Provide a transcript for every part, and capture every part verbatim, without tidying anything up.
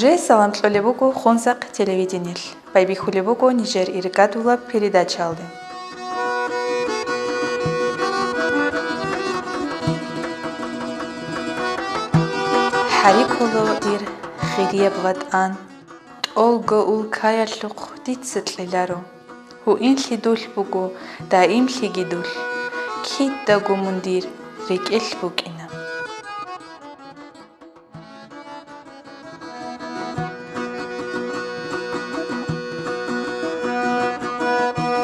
Жеги салам кьолеб буго Хунзахъ телевидениялъ. Байбихьулеб буго нижер иргадулаб передачаялде. ХӀарикуло, дир хирияб ватӀан, тӀолго улкаялъухъ дица кьеларо. Гьуинлъи дулъ буго, даимлъиги дулъ, кидаго мун дир рекӀелъ букӀина.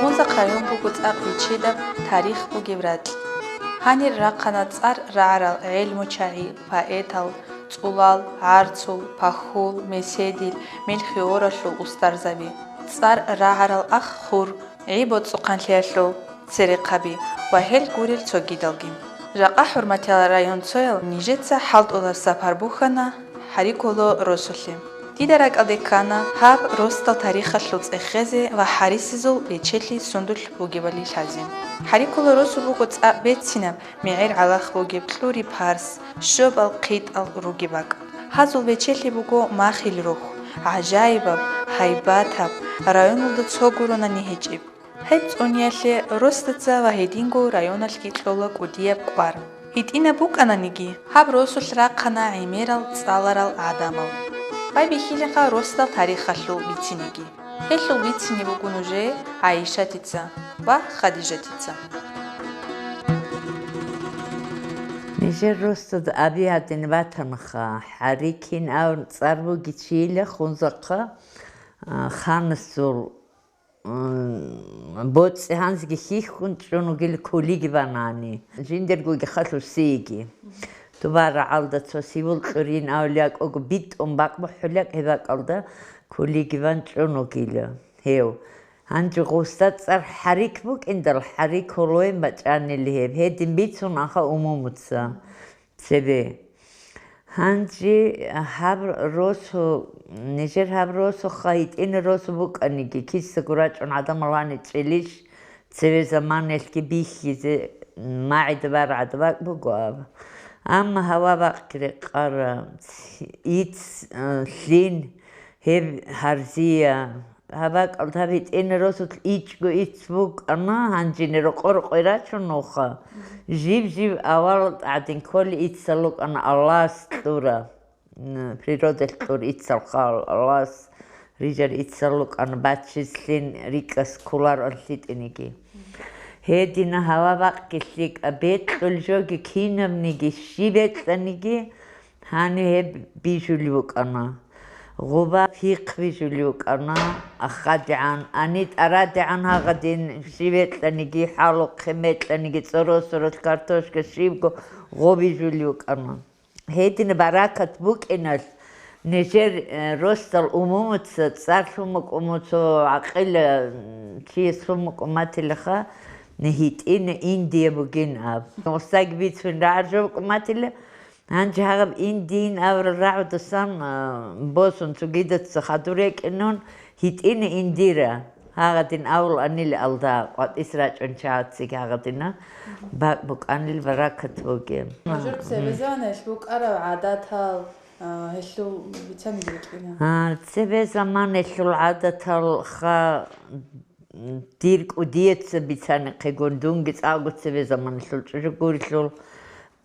Хунзахъ район буго цӀакъ бичедаб тарих бугеб ракь. Гьанир рахъана цӀар рагӀарал гӀелмучагӀи, поэтал, цӀулал, гӀарцул, пахьул, меседил, мел хиоралъул устарзаби, цӀар рагӀарал ах-хур, гӀи-боцӀухъанлъиялъул церехъаби ва гьел гурел цогидалги. Жакъа, хӀурматиял районцоял, нижеца хӀалтӀулаб сапар бухьана ХӀарикуло росулъе. Дида ракӀалде ккана гьаб росдал тарихалъул цӀехезе ва гьарисезул бечелъи сундулъ бугебали лъазе. ХӀарикуло росу буго цӀакъ берцинаб, мегӀер гӀалах бугеб кьури-парс, щобал-хъитӀал ругеб бакӀ. Гьазул бечелъи буго махил рухь, гӀажаибаб, гьайбатаб, районалда цо гуронани гьечӀеб. Гьеб цӀуниялъе росдаца ва гьединго районалъги кьола кӀудияб кӀвар. ГьитӀинаб букӀананиги, гьаб росулъ рахъана гӀемерал цӀаларал гӀадамал. Байбихьилаха росдал тарихалъул бициниги. Гьелъул бицине буго нужее ГӀайишатица ва Хадижатица. Нижер росдада аби гьадин батанаха, ХӀарикин абун цӀар бугичила Хунзахъа, а, ханасул, м, боцӀи гьанзеги хьихьун чӀун вугил кулиги ванани, жиндиргоги халусиги. Дубарагьалда цо сивул кьурин авлиякӀого битӀун бакъбухӀулеб гьеб бакӀалда кулиги ван чӀун вугила гьев. Гьанже гъусда цӀар ХӀарик букӀиндал, ХӀарикулоян бачӀанила гьеб, гьедин бицун аха умумуца цебе. Гьанже гьаб росу, нижер гьаб росуха гьитӀина росу букӀаниги, кисаго рачӀун гӀадамал гьаничӀелищ, цеве заманаялъги бихьизе, магӀида баргӀада бакӀ буго аб. Амма гьава бакъги рекъара, ицц, лъин, гьеб гьарзия. Гьаб бакӀалда гьаб гьитӀина росулъ ичӀго ицц букӀана, гьанжеги рокъо-рокъой рачун нуха. Жиб-жиб авал гӀадин кколей иццал рукӀана Аллагьас кьура. М, природалъ кьур иццал хал, Аллагьас рижар иццал рукӀана, баччизлъин рикӀкӀас кколаро лъитӀиниги. Гьедина гьава бакъги лъикӀа, бекьулел жоги кинабниги, щиб бекьаниги, гьаниб гьеб бижулев вукӀана. Гъуба пихъ бижулев вукӀана, ахадигӀан, ани тӀарадигӀан гьагъадин, щиб бекьаниги, хӀалухъе бекьаниги, цӀоросуралъ картошка, щибго гъо бижулев вукӀана. Гьедин баракат букӀиналъ, нижер, э, росдал умумуца цӀар лъун букӀун, цо гӀакъила, м, чияс лъун букӀун батилаха, гьитӀина Индия бугин аб. Гъусаги бицун рагӀаржо букӀун батила, гьанже гьагъаб Индиян абурал рагӀудасан, а, босун цогидаца хадур рекӀинун, гьитӀина Индира. Гьагъадин авул анил алда, къватӀис рачӀун чагӀациги гьагъадина, бакӀ букӀанил баракат бугеб. Нужер цебе заманаялъ букӀараб гӀадатал, а, гьелъул бицаниги бикӀина. А, цебе заманаялъул гӀадатал ха, дир кӀудияца бицанихъегун, дунги цӀакъго цебе заманаялъул чӀужу гурелъул,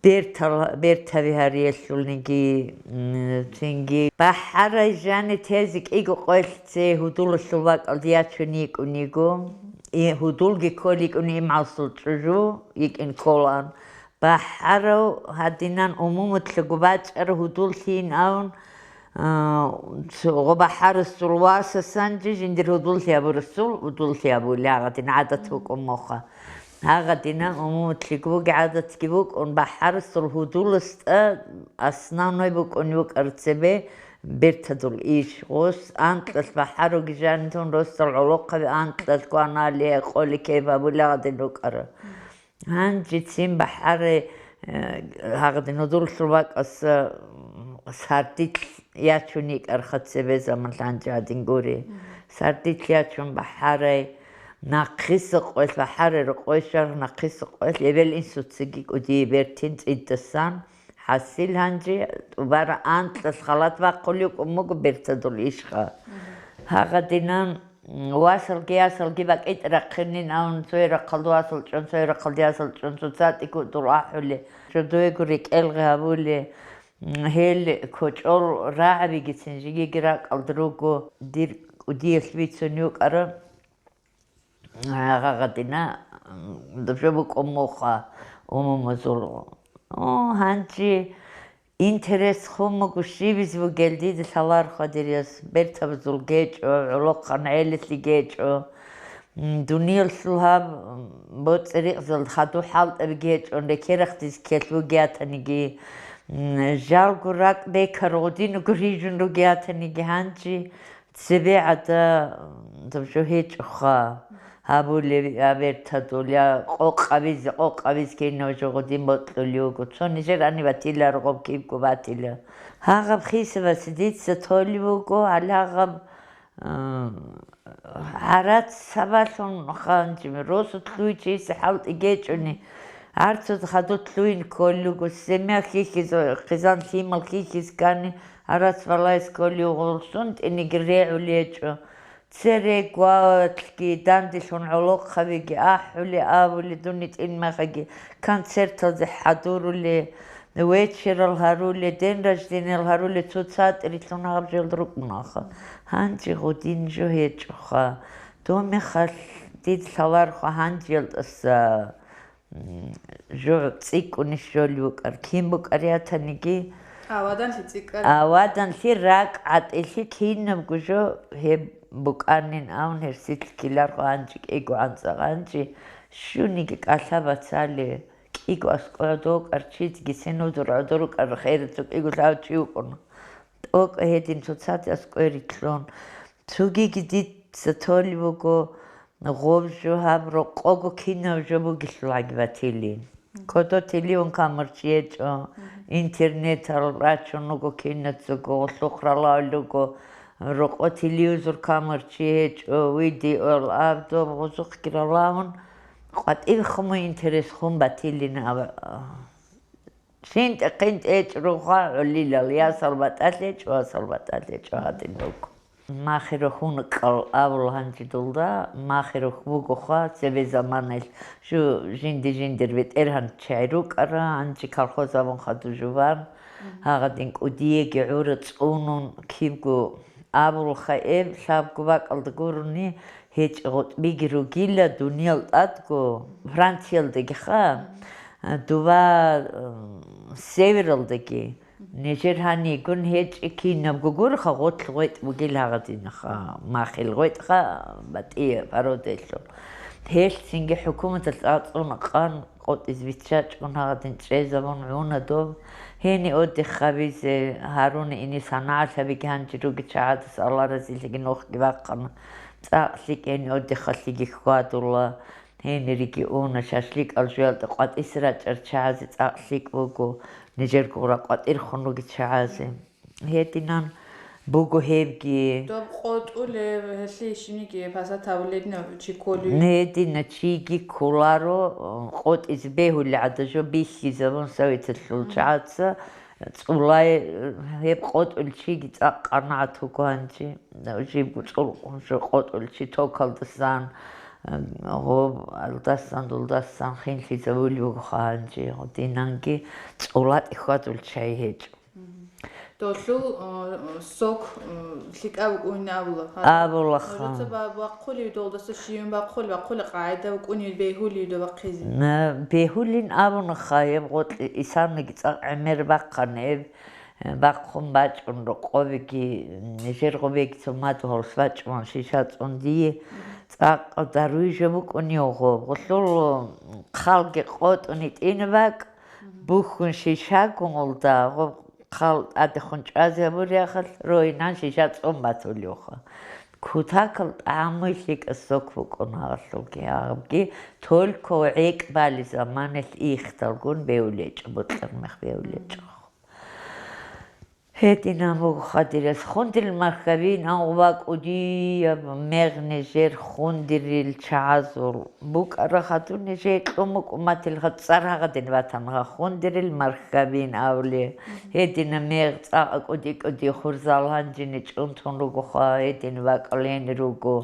Бертал-, бертаби гьариялъулниги, м, цинги бахӀарай жани тезе кӀиго къоялъ цее гьудулалъул бакӀалде ячун йикӀун йиго. И гьудулги кколей йикӀун имгӀалсул чӀужу йикӀин кколаан. БахӀарав гьадинан умумутлъаго бачӀарав гьудуллъийин абун, А, цо-, гъо бахӀарасул васасан жи жиндир гьудуллъи абурасул, гьудуллъи абули гьагъадин гӀадат букӀун муха. Гьагъадинан умумутлъиго буги гӀадатги букӀун, бахӀарасул гьудуласда основной букӀун букӀар цебе бертадул иш. Гъос анкьалъ бахӀаруги жанитун росдал гӀолохъаби анкьалъ кванали, къоли кеб абули гьагъадин рукӀара. Гьанжецин бахӀарай, э, гьагъадин гьудуллъул бакӀаса, м, сардилъ ячун йикӀарха цебе заман лъанчӀ гьадин гури. Мгм. Сардилъ ячун бахӀарай, нахъиса къоялъ бахӀарай, рокъой щварх нахъиса къоялъ, эбел-инсуцаги кӀудияб бертин цӀидасан, гӀасил гьанже, тӀубара анкьалъ халат бахъулев кӀун буго бертадул ишха. Гьагъадинан, м, васалги ясалги бакӀитӀ рахъинин авун, цояй рахъалда васал чӀун, цояй рахъалда ясал чӀун, цоцатӀи кӀутӀул ахӀуле, жодоего рекӀелгъи гьабуле, м, гьел кочӀол рагӀабигицин жигиги ракӀалда руго, дир кӀудиялъ бицун йукӀара. Гьагъадина, м, жо букӀун муха умумузул. О, гьанчи интерес хун буго щибиз бугел дида лъаларха дирес, бертабазул гечӀо, гӀолохъан гӀелалъи гечӀо. М, дуниялъул гьаб, м, боцӀи-рикъзал хадуб хӀалтӀаби гечӀун, рекерахъдиз ккелъ бугеатаниги, м, жалго ракӀ бекар гъудинго рижун ругеатаниги гьанчи, Цебе гӀада, м, жо гьечӀоха, гьабулеб абертадул, я къокъабизе, къокъабизе кинав жо гъудин бокьулев вуго. Цо нижер гьаниб батиларо гъоб кибго батила. Гьагъаб хисабасе дица толеб буго, гьале гьагъаб, м, гӀарац сабалъун ханжиме росулъ лъугьичи гьесие хӀалтӀи гечӀони, гӀарцад хадуб лъугьин кколел руго, семья хьихьизе, хъизан-лъимал хьихьизе ккани, гӀарац балагьизе кколев гъолсун тӀинеги регӀулел гьечӀо. Церегоялъги данделъун гӀолохъабиги ахӀулел, абулел, дун гьитӀин мехалъги концерталде хӀадурулел, вечерал гьарулел, день рождениел гьарулел, цоцатӀи рилълъун гьаб жолда рукӀунаха. Гьанже гъудин жо гьечӀоха. Дун мехалъ дида лъаларха гьанжеялдаса. М, жо цӀикӀкӀуни щолев вукӀар, кин букӀариятаниги. Аваданлъи цӀикӀкӀар. Аваданлъи, ракӀ гӀатӀилъи кинабго жо гьеб букӀанин авун гьерсилъ ккеларго гьанчи кӀиго гӀанцӀа гьанчи щуниги кӀалъа бацали, кӀиго аскӀов гӀодов вукӀар чиги сен гьудул гӀодор рукӀар херацо кӀиго лъав чи вукӀун. ТӀокӀа гьедин цоцазда аскӀове рилълъун. Цогиги дица толеб буго, гъоб жо гьаб рокъого кинаб жо бугелъул гӀаги батилин. Кодо телефон камурчи гьечӀо, интернетал рачун руго кинацаго, гъуллухъ ралал руго, рокъо телевизор камурчи гьечӀо, видеол аб доб гъузухъги ралаун, къватӀиб хуму интерес хун батилин ав-, ХинтӀи-хинтӀи гьечӀо ругъа гӀолилал, ясал батӀалъ гьечӀо, васал батӀалъ гьечӀо гьадин руго. Махиро хьун ккал абула гьанжи дулда, махиро бугоха цебе заманаялъ жу жинди-жиндир бетӀергьан чагӀи рукӀара, гьанжи колхоз абун хадур жубан, гьагъадин кӀудиеги гӀура цӀунун, кибго абулха эб, лъабго бакӀалда гурони, гьечӀ гъутӀбиги ругила дуниял тӀадго, Франциялдагиха, дова, м, севералдаги, нижер гьанигун гьечӀ кинабго гурха, гъутӀ гъветӀ бугил гьагъадинаха, махил гъветӀха, батӀи пародайлъун. Гьелъцинги хӀукуматалъ ацӀун къан къотӀиз биччачӀун гьагъадин чӀезабун гӀуна доб. Гьени отдых гьабизе гьаруна, ини санагӀалъабиги гьанжи руги чагӀадас Аллагь разилъиги нухги бахъана. ЦӀакъ лъикӀ гьени отдыхалъиги хьвадула. Гьенириги уна, шашликъал жуялда къватӀиса рачӀар чагӀазе цӀакъ лъикӀ буго, нижер гугъра къватӀирхун руги чагӀазе. Гьединан буго гьебги. Доб къотӀулев, гьелъие щиниги пасат гьабулединав чи кколев? Гьедина чиги кколаро, къотӀизе бегьулел гӀадажо бихьизабун советалъул чагӀаца, цӀулай, гьеб къотӀулев чиги цӀакъ къанагӀат вуго гьанже. Жибго цӀул жо къотӀулев чи токалдасан, гъоб алдасан, дулдасан хинлъизабулев вугоха гьанже, гъодинанги цӀулатӀи хьвадулев чагӀи гьечӀо. Долъул, э, сок, э, лъикӀаб букӀунин абула. Абулаха. Нужеца ба-, бахъулев долдаса щивин бахъулев, бахъулеб къагӀида букӀунин бегьулев доб бахъизе? На, бегьулин абунаха, гьеб гъотӀи исанаги цӀакъ гӀемер бахъана, гьеб, э, бахъун бачӀун рокъобиги, нижер гъобеги цо мад гьорс бачӀун шиша цӀун дие, цӀакъ даруй жо букӀунев гъоб. Гъолъул хъалги къотӀун гьитӀина бакӀ, бухьун шишагун гъолда, гъоб хъал тӀадехун чӀвазе гьабураб рахъалъ ройнан шиша цӀун батулевха. Кутакал тӀамуй лъикӀаб сок букӀун гьалъулги гьабги, только гӀекӀ балеб заманалъ ихталгун бевлечӀо, бокьармех бевлечӀо. Гьединан буго хадирас хундирил мархьабин, амгъва кӀудияб мегъ нижер хундирил чагӀазул букӀара хадур нижер кьун букӀун батил хадур цӀар гьагъадин ватанга хундирил мархьабин авли. Гьедина мегъ цӀакъа кӀуди-кӀуди хурзал гьанжине чӀунтун ругоха, гьедин вакӀалени руго.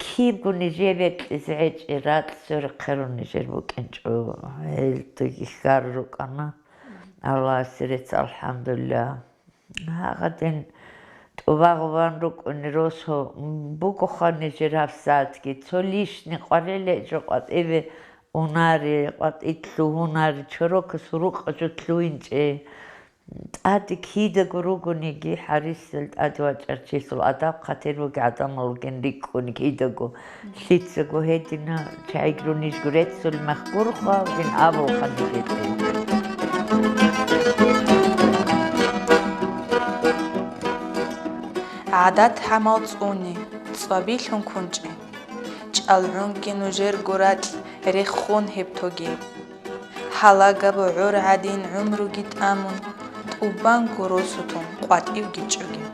Кибго нижер бекьизе гӀечӀи ракь сверухъ херун нижер букӀинчӀо, гьелдаги хьар рукӀана. Аллагьасе рецц, алхӀамдулиллагь. Гьагъадин тӀубагъ ван рукӀуни росу бугоха нижер гьабсагӀатги, цо лишни къвариле жо къватӀибе унари, къватӀи лъугьунари, чорокас рукъа жо лъугьинчӀей. ТӀаде кидаго ругониги, гьарисел тӀаде вачӀарчиясул адаб-хъатир буги гӀадамалгин рикӀкӀуни кидаго. Лъицаго гьедина чагӀигру нижгу реццул мехгурха вин абулха нигетӀе. ГӀадат-гӀамал цӀуни, цӀвабилъун кунчӀи. ЧӀалгӀунги нужерго ракь рехун гьеб тоги. Гьалагаб гӀор гӀадин гӀумруги тӀамун, тӀубанго росутун къватӀивги чӀуги.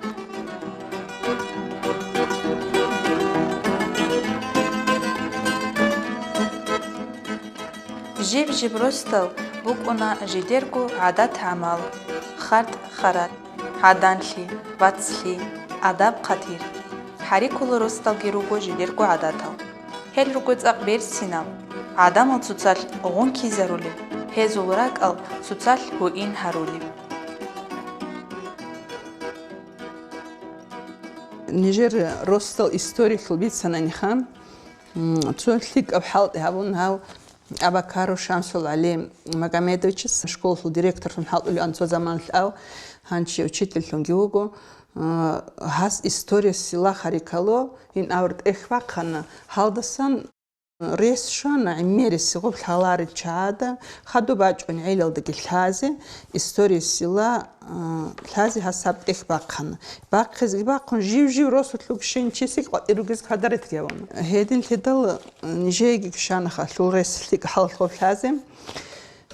Жиб-жиб росдал букӀуна жидерго гӀадат-гӀамал, хартӀ-харат, гӀаданлъи, вацлъи, адаб-хъатир. ХӀарикулал росдалги руго жидерго гӀадатал. Гьел руго цӀакъ берцинал, гӀадамал цоцалъ гъункизарулеб, гьезул ракӀал цоцалъ гьуин гьарулеб. Нижер росдал историялъул бицананиха, м, цо лъикӀаб хӀалтӀи гьабун гьав Абакаров Шамсул ГӀали Магомедовичас, школалъул директорлъун хӀалтӀулев цо заманалъ, ав гьанчи учительлъунги вуго. Гьас «История села Харикало» гьин авар тӀехь бахъана, гьалдасан рес щвана гӀемерисеб гъоб лъаларел чагӀазда, хадуб бачӀун гӀелалдаги лъазе, «История села», а, лъазе гьас гьаб тӀехь бахъана. Бахъизеги бахъун, жив-жив росулъ вугищин чи лъикӀ къватӀир ругез квадратги гьавуна. Гьединлъидал нижееги кканха лъул рес лъикӀ хӀалалъ гъоб лъазе.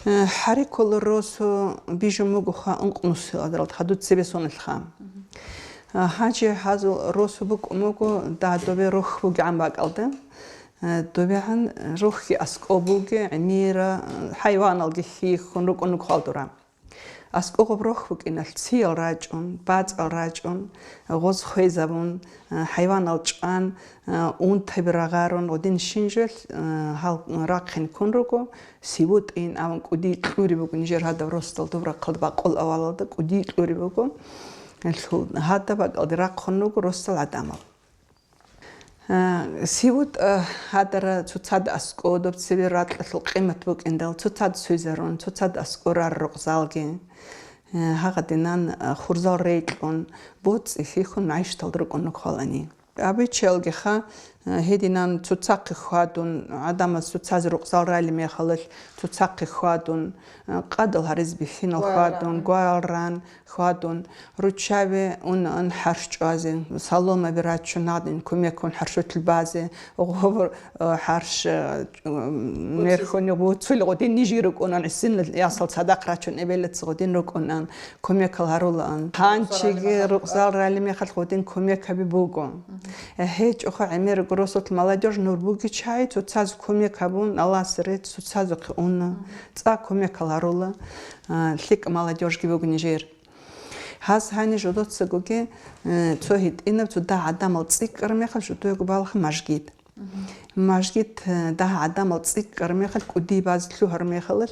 Э, ХӀарикулал росу бижун бугоха ункънусел адалалда хадуб цебе соналъха. Э, гьанже гьазул росу букӀун буго дагьа добе рохь бугегӀан бакӀалда. Э, добегӀан рохьги аскӀоб буго, гӀемера, э, хӀайваналги хьихьун рукӀун руго гьал дора. АскӀоб гъоб рохь букӀиналъ циял рачӀун, бацӀал рачӀун, гъоз хвезабун, э, хӀайванал чӀван, э, унтаби рагъарун, гъодин щинжелъ, э, гьал рахъин ккун руго, Сибутин абун кӀуди кьуриб буго нижер гьадаб росдал доб рахъалда бакъул авалалда кӀуди кьуриб буго. Гьадаб бакӀалде рахъун руго росдал гӀадамал. А, Сибут, а, гьадара цоцазда аскӀоб доб цебе ракьалъул къимат букӀиндал, цоцазда суйзарун, цоцазда аскӀоб рар рукъзалги. Э, гьагъадинан, а, хурзал рекьун, боцӀи хьихьун, магӀишаталда рукӀун руго гьалани. Абичалгиха, э, гьединан цоцахъе хьвадун, гӀадамаз цоцазе рукъзал райли мехалалъ цоцахъе хьвадун, э, къадал гьариз бихьинал хьвадун, гвайал ран хьвадун, руччаби унаан хӀарш чӀвазе, соломаби рачун гьадин кумекун хӀаршутлъи базе, гъоб, э, хӀарш, э, мерхьуни буцули гъодин нижги рукӀунан, гӀисинал ясал цадахъ рачун эбелаца гъодин рукӀунан. Кумекал гьарулаан. Гьанчиги рукъзал райли мехалъ гъодин кумекаби буго. ГьечӀоха гӀемер росулъ молодёжь нур бугичай, цоцаз кумек гьабун, Аллагьасе рецц цоцазухъе уна. ЦӀа кумекал гьарула, а, лъикӀ молодёжьги буго нижер. Гьас гьаниж жодоцагоги, э, цо гьитӀинаб, цо дагь гӀадамал цӀикӀкӀараб мехалъ жодоего балаха мажгит. Мажгит, э, дагь гӀадамал цӀикӀкӀараб мехалъ кӀуди базе лъугьараб мехалъ,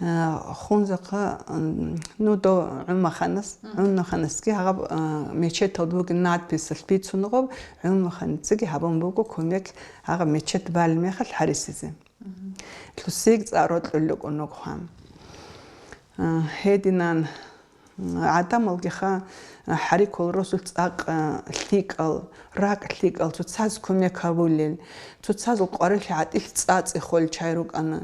э, хунзахъа, м, ну, до ГӀумаханас, ГӀумаханасги гьаб, э, мечеталда бугеб надписалъ бицун гъоб, ГӀумаханацаги гьабун буго кумек гьаб мечет балеб мехалъ гьарисизе. Лъусиг цӀа рокьулел рукӀун руго гьан. Э, гьединан ГӀадамалгиха, хӀарикулал росулъ цӀакъ лъикӀал, ракӀ лъикӀал, цоцаз кумек гьабулел, цоцазул къварилъи гӀатӀилъ цӀацӀи холел чагӀи рукӀана.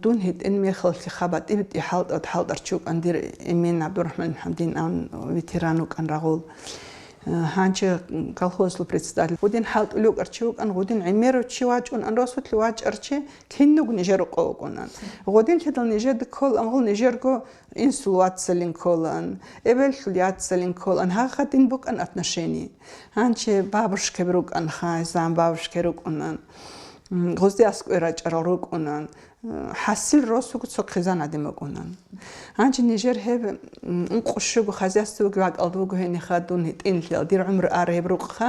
Дун гьитӀин мехалъиха батӀи-батӀи хӀалтӀа-хӀалтӀарчи вукӀан дир Эмен ГӀабдурахӀман МухӀамадин аван ветеран вукӀан рагъул. Гьанчи колхозул председатель гъудин хӀалтӀулев вукӀар чи вукӀан, гъудин гӀемерав чи вачӀун, ан росулъ вачӀар чи киннуг нижер рукъо вукӀунан. Гъудинлъидал нижеда кколан, гъул нижерго инсул вацалин кколан, эбеллъул яцалин кколан, гьагъадин букӀан отношение. Гьанчи бабушкаби рукӀан, хайзан бабушка рукӀунан, м, гъузде аскӀой рачӀарал рукӀунан. ХӀасил росуго цо хъизан гӀадин букӀунан. Гьанже нижер гьеб, м, ункъо щуго хозяйство вугев вакӀалда вуго гьениха дун гьитӀинлъи, дир гӀумру ара гьеб рукъха.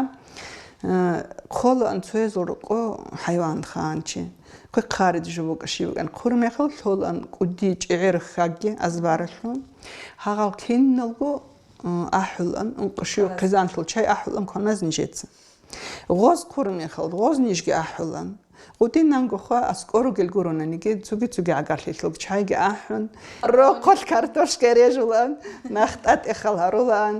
Э, кколаан цоязул рукъо хӀайванха гьанчи. Хъвехъарид жо букӀа щиб букӀан. Хъур мехал лъолаан кӀуди, чӀегӀер, хьагги азбаралъун. Гьагъал киналго, э, ахӀулаан, ункъо щуго хъизанлъул чай ахӀулаан кваназ нижеца. Гъоз хъур мехал, гъоз нижги ахӀулаан. Гъудинанго хва аскӀор ругел гуронаниги, цуги-цуги гӀагарлъилъул чайги ахӀун, рохъолъ картошка режулаан, нахтӀа тӀехал гьарулаан,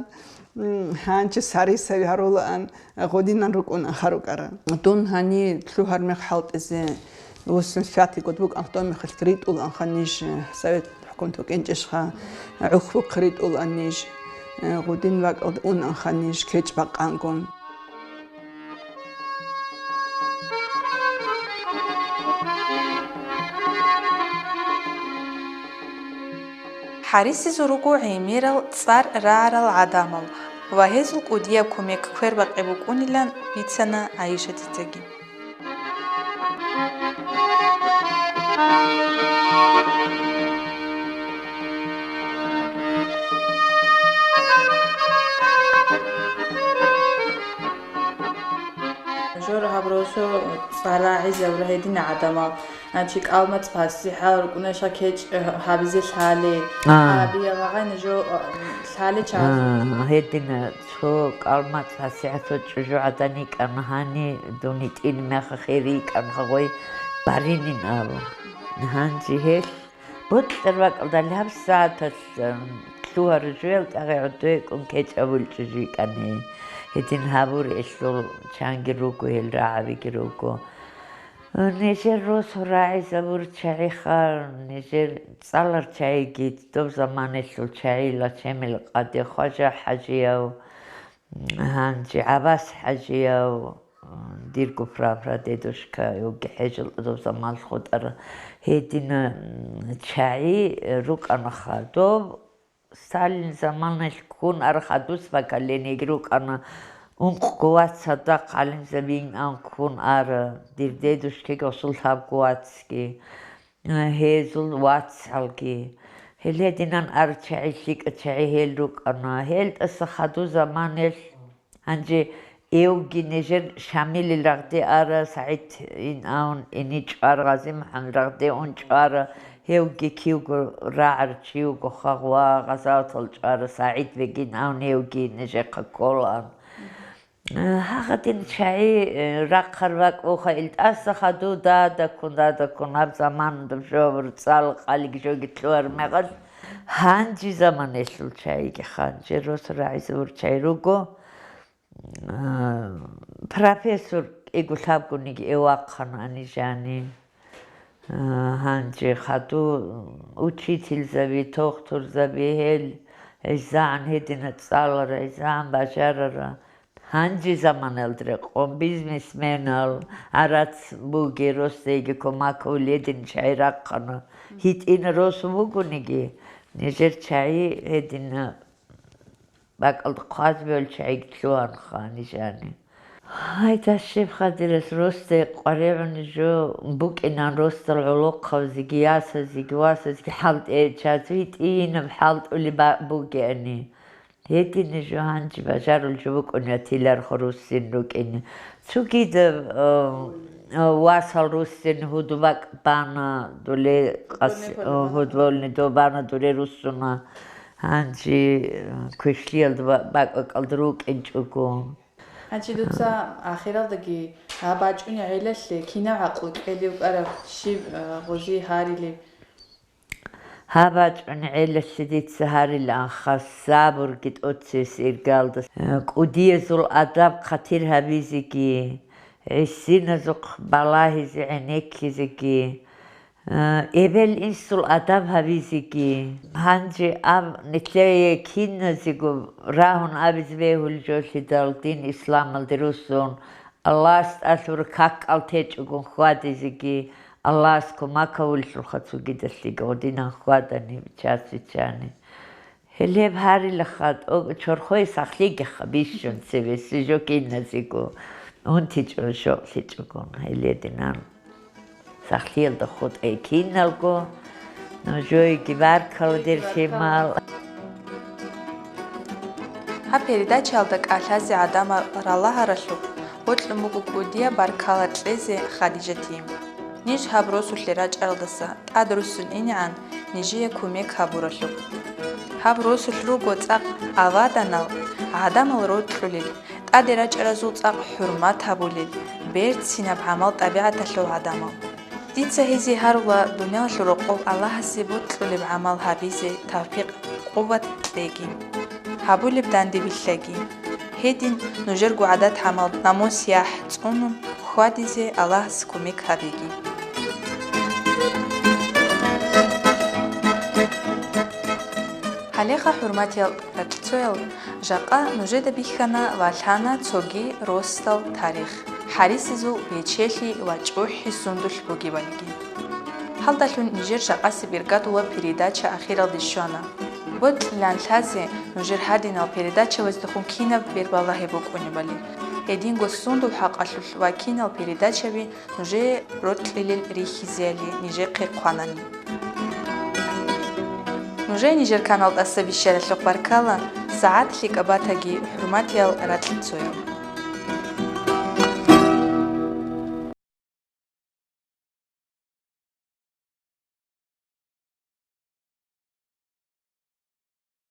м, гьанчи сарисави гьарулаан, гъудинан рукӀун анха рукӀара. Дун гьани лъугьар мех хӀалтӀизе восемьдесят пятый год букӀан, гьдомехалъ ритӀулаанха ниж, Совет хӀукумат букӀинчӀищха, гӀухьбухъ ритӀулаан ниж, гъудин вакӀалда унанха ниж кечӀ бакъангун. ХӀарисезул руго гӀемерал цӀар рагӀарал гӀадамал ва гьезул кӀудияб кумек квербакъи букӀунилан бицана ГӀайшатицаги. Жора гьаб росу цӀар рагӀизабура гьедин гӀадамал. Чи кӀалмацӀ пасихӀал рукӀунеша кечӀ гьабизе лъали. А. Гьабиялгъай жо лъали чагӀаз. А, гьедина цо кӀалмацӀ пасихӀал цо чӀужугӀадан йикӀан гьани, дун йитӀин меха хир йикӀан гьагъой баринин абун. Гьанже гьелъ бокьар бакӀалда гьаб сагӀаталъ, м, лъугьару жуял тӀагъи гӀодойкӀун кечӀ абулчӀи жикӀани. Гьедин гьабур элъул чанги руго, гьел рагӀабиги руго. Нижер росу рагӀизабур чагӀиха, нижер цӀалар чагӀиги, доб заманалъул чагӀила чемил къаде Хважа ХӀажияв, гьанже ГӀабас ХӀажияв, дирго прапрадедушка, йоги хӀежал доб заманалъ хутӀара. Гьедина, м, чагӀи рукӀанаха. Доб Сталин заманалъ ккун ара хадус поколениеги рукӀана, ункъго вац цадахъ гӀалимзабиин ан ккун ара, дир дедушкаги гъосул лъабго вацги, гьезул вацалги. Гьел гьединан ара чагӀи, лъикӀа чагӀи гьел рукӀана. Гьел тӀаса хадур заманалъ Гьанже эвги нижер Шамилил рагъде ара, СагӀид ин авун, ини чӀвара, ГъазимухӀаммад рагъде ун чӀвара, гьевги кивго рагӀар чи вуго хагъ ва гъазаватал чӀвара, СагӀид бегин авун, гьевги нижехъа кколаан. Гьагъадин чагӀи, э, рахъар бакӀуха, илтӀаса хадув дадаккун, дадаккун, гьаб заман доб жо абур цӀал къалги жоги лъугьар мегъал, гьанжи заманалъул чагӀиги ханжи рос рагӀизавур чагӀи руго. А, профессор кӀиго-лъабгониги эвахъана Анижани. А, гьанже хадув учительзаби, тохтурзаби гьел гӀезегӀан гьедина цӀалара, гӀезегӀан бажарара. Гьанже заманалда рекъон бизнесменал, гӀарац бугел, росдеги кумак гьабулел гьедин чагӀи рахъана. ГьитӀина росу бугониги, нижер чагӀи гьедина бакӀалда хъваз бевлчагӀиги лъугьанха нижани. Гьай, дашеб хадирас росде къваригӀуни жо букӀинан, росдал гӀолохъабазеги, ясазеги, васазеги хӀалтӀе чаз витӀинаб хӀалтӀули ба-, бугеани. Гьедини жо гьанжи бажарул жо букӀуни атиларха руссин рукӀине. Цогидаб, а, а, васал руссин гьудубакӀ бана, дуле къас-, футбольный а, футбольный до бана, дуле руссуна. Гьанжи, а, квешлиялда ва-, бакӀ-, бакӀалда рукӀинчӀого. Гьанжи дуца ахиралдаги гьаб бачӀуни гӀелалъе кинаб гӀакълу кьелев вукӀараб, щиб, а, гъузи гьарилеб? Гьаб бачӀун гӀелалъе дица гьарилаанха сабурги тӀоцес иргалда, кӀудиязул адаб-хъатир гьабизеги, гӀисиназухъ балагьизе гӀенеккизеги, Эбел-инсул адаб гьабизеги, гьанже аб нилъее киназего рагьун абизе бегьулеб жо лъидал дин исламалде руссун, Аллагьас тӀалъур какал течӀогун хьвадизеги, Аллагьас кумак гьавулелъулха цогидалъиги гъодинан хьвадани, час виччани. Гьелеб гьарилаха, тӀокӀ чорхое сахлъигиха бищун цеве, сижо киназего унтичӀо, щокълъичӀогун гьелединан. Сахлъиялда хутӀе киналго, нужееги баркала, дир лъимал. Гьаб передачаялда кӀалъазе гӀадамал ралагьаралъухъ бокьун буго кӀудияб баркала кьезе Хадижатие. Ниж гьаб росулъе рачӀаралдаса тӀад руссун инегӀан нижее кумек гьабуралъухъ. Гьаб росулъ руго цӀакъ аваданал, гӀадамал рокьулел, тӀаде рачӀаразул цӀакъ хӀурмат гьабулел, берцинаб гӀамал-тӀабигӀаталъул гӀадамал. Дица гьезие гьарула дуниялалъул рокъоб Аллагьасе бокьулеб гӀамал гьабизе тавфикъ-къуват кьеги, гьабулеб данде билълъаги. Гьедин нужерго гӀадат-гӀамал, намус-яхӀ цӀунун хьвадизе Аллагьас кумек гьабеги. Гьалеха, хӀурматиял ракьцоял, жакъа нужеда бихьана ва лъана цоги росдал тарих, хӀарисезул бечелъи ва чӀухӀи сундулъ бугебалиги. Гьалдалъун нижер жакъасеб иргадулаб передача ахиралде щвана. Бокьилан лъазе нужер гьадинал передачабаздехун кинаб бербалагьи букӀунебали. Гьединго сундул хӀакъалъулъ ва кинал передачаби нужее рокьилел рихьизеяли нижехъе хъванани. Нужее нижер канал тӀаса бищаралъухъ баркала, сагӀат лъикӀаб батаги, хӀурматиял ракьцоял.